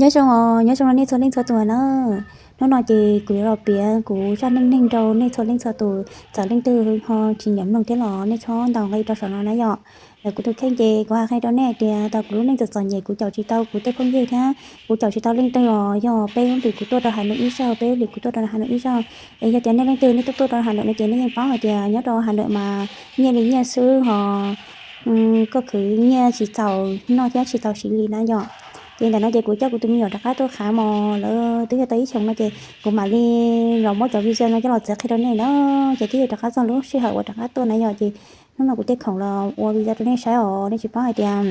Nyob zoo os, nyob zoo rau nej txhua leej txhua tus na. Hnub no ces kuv yuav los piav kuv zaj neej neeg rau nej txhua leej txhua tus, txawm leej twg ho tsis nyiam mloog thiab los nej txhob ntaus nqi rau saum no na yom. Ntawm kuv tus kheej ces kuv hais qhia rau nej tias tau kuv lub neej txom txom nyem, kuv caum tsis tau kuv tej phooj ywg thiab kuv caum tsis tau leej twg os. Yog peb lub hlis kuv tuaj rau Hà Nội ib zaug, peb lub hlis kuv tuaj rau Hà Nội ib zaug. Es yog tias nej leej twg nej tuaj tuaj rau Hà Nội no ces nej yeej paub hais tias nyob rau Hà Nội mas nyiaj li nyiaj xwb ho koj khwv nyiaj tsis txaus noj thiab tsis txaus siv li na yom. Ces ntawm no ces kuv coj kuv tus me nyuam rov qab tuaj khav mos, lawv twb yog tau ib xyoos no ces kuv mam li los muab cov video no coj los txiav qhia rau nej na. Ces twb yog rov qab txog lub sij hawm uas rov qab tuaj na yom, ces hnub no kuv thiaj khoom los ua video rau nej saib os. Nej tsis paub hais tias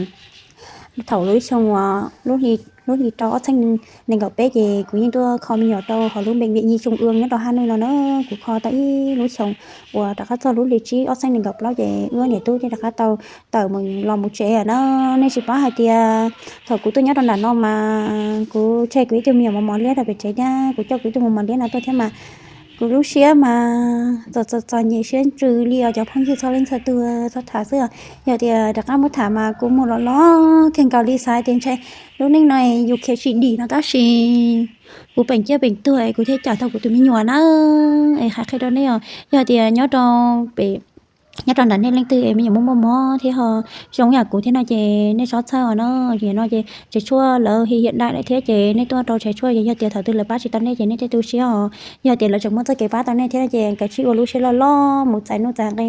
thaum lub xyoo, lub hli rau ob txhiab nees nkaum peb ces kuv yeej tuaj kho me nyuam rau hauv lub bệnh viện nhi trung ương nyob rau Hà Nội no na. Kuv kho tau ib lub xyoos uas rov qab txog lub hli tsib ob txhiab nees nkaum plaub ces wb niam tub thiaj rov qab tau tawm mus los mus tsev na. Nej tsis paub hais tias thaum kuv tuaj nyob rau nram no mas kuv tseg kuv ib tug me nyuam mos mos liab rau pem tsev thiab kuv coj kuv ib tug mos mos liab no tuaj thiab mas kuv lub siab mas txom txom txom nyem siab ntsws li os cov phooj ywg txhua leej txhua tus txhob tham xwb os. Yog tias rov qab muab tham mas kuv mus los los kawg nkaus li, xav tias ntshe lub neej no yus khiav tsis dim no tab sis kuv peem ciaj peem tuag es kuv thiaj cawm tau kuv tus me nyuam na. Es hais qhia rau nej os, yog tias nyob rau pem, nyob rau nram nej leej twg es me nyuam muaj muaj mob thiab ho zoo yam kuv thiab no ces nej txhob txhawj os na. Yam no ces tsev tshuaj lawv hi hiam dai lawm thiab ces nej tuaj rau tsev tshuaj ces yog tias thaum twg lawv pab tsis tau nej ces nej thiaj tu siab os. Yog tias lawv tseem muaj txoj kev pab tau nej thiab no ces kav tsij ua lub siab loj loj mus txais nuj txais nqi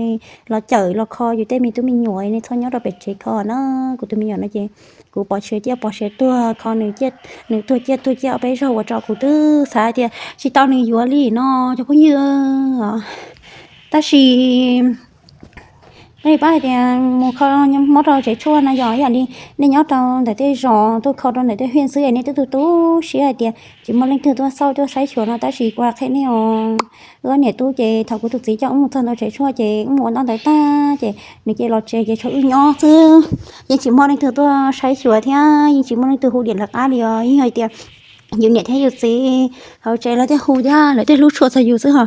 los cawm los kho yus tej me tub me nyuam, nej txhob nyob rau pem tsev kho na. Kuv tus me nyuam no ces kuv pom siav ciaj pom siav tuag kho nws, nws tuag ciaj tuag ciaj ob peb zaug ua rau kuv twb xav tias tsis tau nws yuav li no cov phooj ywg. Tab sis nej paub hais tias mus kho mob rau tsev tshuaj no yog ib yam li nej nyob rau ntawm tej zos tuaj kho rau ntawm tej huyện xwb es nej twb tu tu siab hais tias tsis muaj leej twg tuaj xauj tuaj saib xyuas no tab sis kuv qhia nej os, wb niam tub ces thaum kuv tus txiv coj wb mus txog ntawm tsev tshuaj ces wb mus ua ntaub ntawv tag ces nws cia los tsev ces tshuav wb nyob xwb, yeej tsis muaj leej twg tuaj saib xyuas thiab yeej tsis muaj leej twg hu diam lawv qab li os. Yeej hais tias yus niam thiab yus txiv hauv tsev lawv thiaj hu thiab lawv thiaj hlub tshua txog yus xwb ho.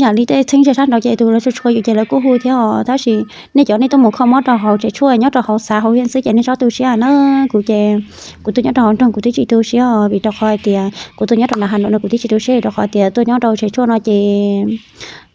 Yam li tej txheeb ze sab nraud ces tus lawv tshua tshua yus ces lawv kuj hu thiab os. Tab sis nej cov nej tuaj mus kho mob rau hauv tsev tshuaj nyob rau hauv xav hauv huyện xwb ces nej txhob tu siab na. Kuv ces kuv tuaj nyob rau hauv nroog kuv twb tsis tu siab os, vim rau qhov hais tias kuv tuaj nyob rau nram Hà Nội no kuv twb tsis tu siab vim rau qhov tias tuaj nyob rau tsev tshuaj no ces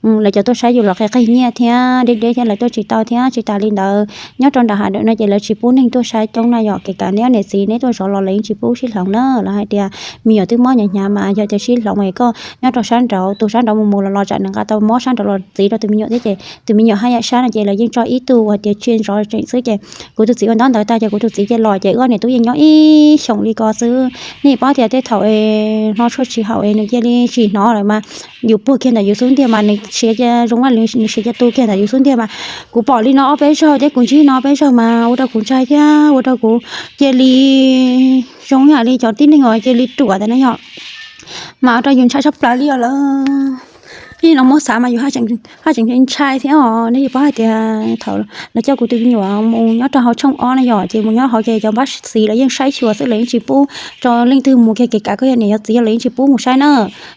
lawv cov tuaj saib yus los qe qe nyiaj thiab deb deb thiab lawv tuaj tsis tau thiab. Tsis tas li ntawd nyob rau nram Hà Nội no ces lawv tsis pub neeg tuaj saib coob na yom, kể cả neb ob niam txiv neb tuaj zov los lawv yeej tsis pub sib hloov na. Lawv hais tias me nyuam twb mob hnyav hnyav mas yog tias sib hloov es koj nyob rau sab nraud, tus sab nraud mus mus los los tsam nws nqa tau mob sab nraud los txiv rau tus me nyuam thiab ces tus me nyuam haj yam sab no ces lawv yeej tso ib tug hais tias tsis zov tseem xwb ces kuv tus txiv ua ntaub ntawv tag ces kuv tus txiv cia los ces wb ob niam tub yeej nyob ib xyoos li ko xwb. Nej paub tias tej thaum es hno tshuaj tsis haum es nws cia li tsis hnov lawm mas yus puag kiag ntawm yus xub ntiag mas nws siav cia zoo li nws siav cia tu kiag ntawm yus xub ntiag mas kuv pom li no ob peb zaug thiab kuv ntsib no ob peb zaug mas ua rau kuv ntshai thiab ua rau kuv cia li zoo yam li cov tib neeg uas cia li ruam ntawd na yom. Mas ua rau yus ntshai tshaj plaws li os lawm. Ib los muab xav mas yus haj tseem ntshai thiab os. Nej yeej paub hais tias thaum lawv coj kuv tus me nyuam mus nyob rau hauv tshooj ob na yom, ces mus nyob hauv ces cov npab xiv lawv yeej saib xyuas xwb, lawv yeej tsis pub rau leej twg mus kiag, kể cả koj yog niam yog txiv lawv yeej tsis pub mus saib na.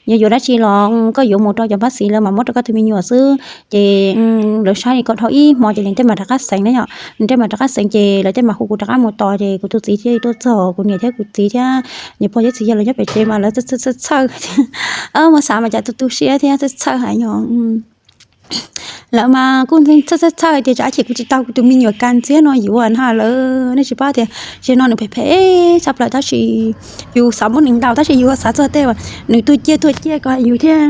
Yog yuav dab tsi los koj yuav mus rau cov npab xiv lawv mam muab rau koj tus me nyuam xwb. Ces lawv saib li ko dhau ib hmo ces lawv tej mam rov qab xeev na yom. Lawv tej mam rov qab xeev ces lawv tej mam hu kuv rov qab mus tos ces kuv tus txiv thiaj tuaj txog, kuv niam thiab kuv txiv thiab niam pog thiab txiv yawg lawv nyob pem tsev mas lawv txhawj txhawj, muab xav mas cas tu tu siab thiab txhawj txhawj heev yom. Lawv mas kuj txhawj txhawj txhawj tias tsam ces kuv tsis tau kuv tus me nyuam kas ntxiab no yuav na lawm. Nej tsis paub tias zaum no nws phem phem tshaj plaws tab sis yus xav muab nws ntaus tab sis yus xav txog tej nws tuag ciaj tuag ciaj ko yus thiaj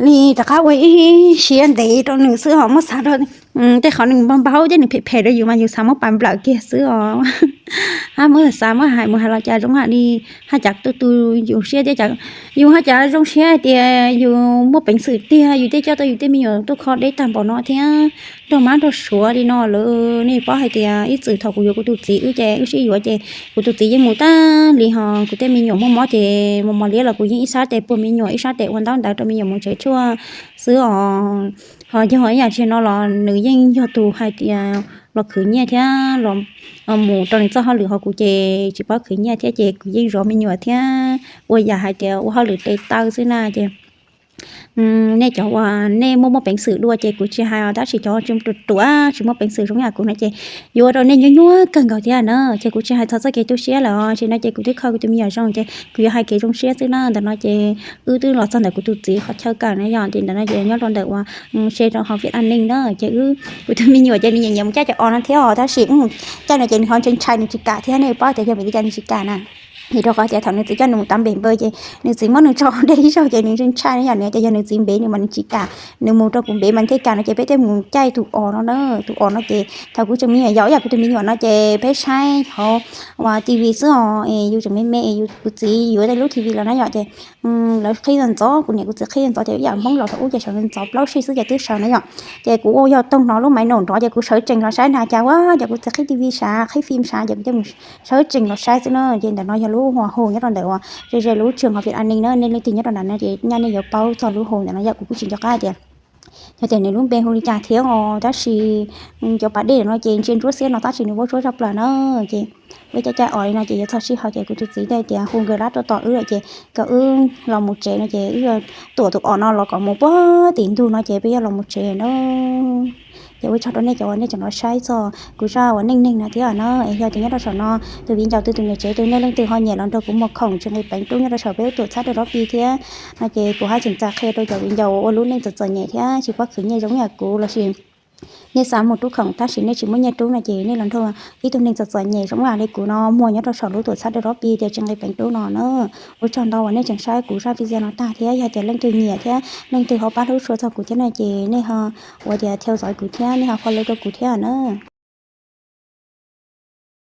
li rov qab ua ib siab ntev rau nws xwb ho muab xav rau tej qhov nws npau npau thiab nws phem phem rau yus mas yus xav muab pas nplawm kiag xwb os. Hab muab xav muab hais mus hais los cas zoo hais li haj cas tu tu yus siab thiab, yus haj cas zoo siab hais tias yus muaj peev xwm tiag yus thiaj coj tau yus tej me nyuam tuaj kho deb tag npaum no thiab nrog mab nrog suav li no lawm. Nej paub hais tias ib txwm thaum kuv yuav kuv tus txiv wb ces wb sib yuav ces kuv tus txiv yeej mus tag li ho kuv tej me nyuam muaj mob ces mos mos liab los kuv yeej ib sab tes puag me nyuam ib sab tes ua ntaub ntawv rau me nyuam mus tsev tshuaj xwb os. Ho yog ib yam tsis no los nws yeej yog tus hais tias los khwv nyiaj thiab los mus rau nws txoj hauj lwm ho kuv ces tsis paub khwv nyiaj thiab ces kuv yeej zov me nyuam thiab ua yam hais tias ua hauj lwm tes taw xwb na ces nej cov uas nej muaj muaj peev xwm dua ces kuv tsis hais os, tab sis cov tsis ruam ruam tsis muaj peev xwm zoo yam kuv no ces yuav ua rau nej nyuaj nyuaj kawg nkaus thiab na. Ces kuv tsis hais txog txoj kev tu siab lawm os, ces no ces kuv twb kho kuv tus me nyuam zoo ces kuv yuav hais kev zoo siab xwb na. Ntawm no ces wb twb los txog ntawm kuv tus txiv qhov chaw kawm na yom, ces ntawm no ces nyob rau ntawm uas se rau hauv Vietnam neeg na, ces wb kuv tus me nyuam ces nws nyiam nyiam mus caij cov os no thiab os, tab sis caij no ces nws ho ntshai ntshai nws tsis kam thiab, nej paub tias yog vim li cas nws tsis kam na. Vim rau qhov tias thaum nws txiv coj nws mus tav npe npawg ces nws txiv muab nws tso dej ib zaug ces nws ntshai ntshai na yom, nws tias yog nws txiv npe nws mas nws tsis kam, nws mus rau kuv npe mas thiaj kam no ces peb thiaj mus caij tus os no na. Tus os no ces thaum kuv tseem me nyuam yaus ib yam kuv tus me nyuam no ces peb saib hauv uas T V xwb os, es yus tseem me me es yus kuv txiv yuav tej lub T V los na yom, ces lawv qhib ntxov ntxov, kuv niam kuv txiv qhib ntxov ntxov ces ib yam Hmoob laus thaum ub ces sawv ntxov plaub sij xwb ces twb sawv na yom. Ces kuv ua yog toog hnov lub maiv naum nrov ces kuv sawv tsees los saib na cas ua cas kuv txiv qhib T V sav qhib fim sav ces kuv thiaj mus sawv tsees los saib xwb na. Ces ntawm no yog lub hua hu nyob rau ntawm uas ze ze lub trường học Việt An Ninh na, nej leej twg nyob rau ntawm no ces nyaj nej yuav paub txog lub hu ntawm no yom, kuv kuj tsis nco qab tias yog tias nws lub npe hu li cas thiab os, tab sis cov pas dej no ces ntsia ntsuab xiab no tab sis nws vuab tsuab tshaj plaws na. Ces peb caij caij os li no ces yuav txog sij hawm ces kuv tus txiv thiaj tias hu nkawd lab tuaj tos wb lawm ces kom wb los mus tsev no ces wb yuav tuam tus os no los kom mus puag tim ntug no ces peb yuav los mus tsev na. Ces ua tsaug rau nej cov uas nej tseem los saib txog kuv zaj uas neej neeg no thiab na. Es yog tias nyob rau saum no tus viv ncaus twg tus niam tsev twg nej leej twg ho nyiam los nrog kuv muag khoom tsis nqis peev rub nyob rau saum peb lub tuam txhab dawb lov pi thiab no ces kuv haj tseem txav qhia rau cov viv ncaus ua lub neej txom txom nyem thiab tsis paub khwv nyiaj zoo yam kuv lossis nej xav muag rub khoom tab sis nej tsis muaj nyiaj rub no ces nej los nrog ib tug neeg txom txom nyem zoo yam li kuv no muag nyob rau saum lub tuam txhab dawb lov pi tias tsis nqis peev rub no na. Ua tsaug ntau uas nej tseem saib kuv zaj video no tag thiab yog tias leej twg nyiam thiab leej twg ho pab hlub tshua txog kuv thiab no ces nej ho ua tias theo dõi kuv thiab nej ho follow rau kuv thiab na.